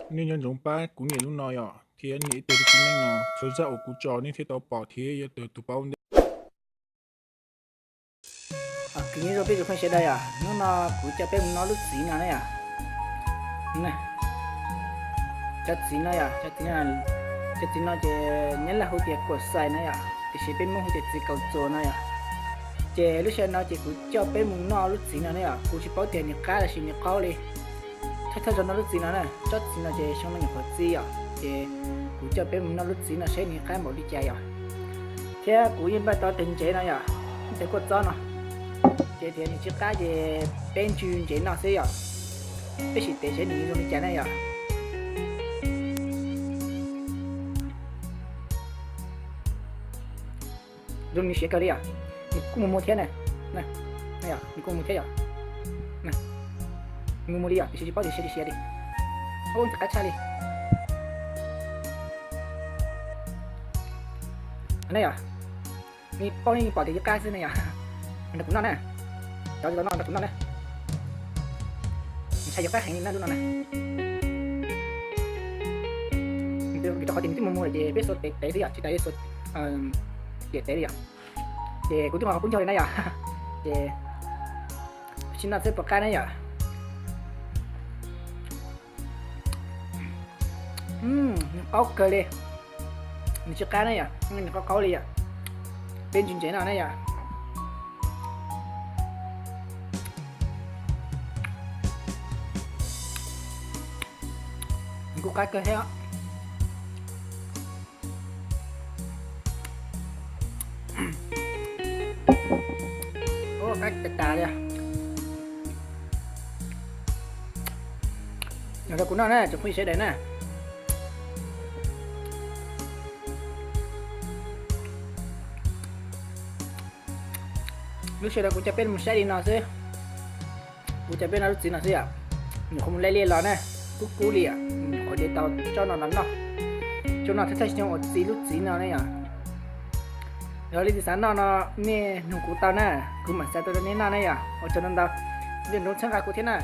Nej nco ntsoov pab kuv nias lub no yom, thiab nias ib tug lub txiv neej no, txhua zaj uas kuv tso nej thiaj tau pom thiab yuav tau tus paub ntej. Kwv nyob zoo peb tsoom phooj ywg sawv daws yom, hnub no kuv coj peb mus noj lub txiv no na yom. Cov txiv no yom, cov txiv no ces Nyab Laj hu tias kuam xais na yom, tiam sis peb Hmoob hu tias txiv kaus txuas no yom. Ces lub sij hawm no ces kuv coj peb mus noj lub txiv no na yom, kuv tsis paub tias nws qab los sis nws qaub li. Thawj thawj zaug noj lub txiv no na, tsob txiv no ces xyoo no nyuam qhuav txi yom, ces kuv coj peb mus noj lub txiv no saib nws qab npaum li cas yom. Thiab kuv yeej npaj tau tus ntsev no yom, tus kuaj txob no, ces tias nws tsis qab ces peb ntsw ntsev no xwb yom. Peb sim tev saib nws zoo li cas na yom. Zoo nws siav kawg li yom, nws kuj mus muag thiab na. Nws kuj mus thiab yom, mus mus li yom, tiam sis tsis paub tias siav tsis siav li. Ub, ntxim qab tshaj li. Na yom, nws paub yeej pom tias yog qab xwb na yom. Nrog kuv noj na, cov tsis tau noj nrog kuv noj na. Ntshai yog qab heev li na lub no na. Vim rau qhov tias nws twb mus muag lawm ces peb xuas tev tev xwb yom, tsis tas xuas ciam tev li yom. Ces kuv twb mus qub ncog li na yom. Ces sim noj seb puas qab na yom. Nws qaub kawg li, nws tsis qab na yom, nws qaub qaub li yom. Peb ntsw ntsev no na yom. Nws kuj qab kawg thiab. Qab tas tas li. Nrog kuv noj na tsoom phooj ywg sawv daws na. Lub sij hawm no kuv coj peb mus saib li no xwb. Kuv coj peb noj lub txiv no xwb yom. Nyuam qhuav mus laij liaj los na, kub kub li yom, nyuam qhuav de tau tsob no los noj. Tsob no thawj thawj xyoo uas txi lub txiv no ne yom. Yog leej twg xav noj no nej nug kuv tau na, kuv mam xa tuaj rau nej noj ne yom. Ua tsaug ntau ntau, nco ntsoov txhawb nqa kuv thiab na.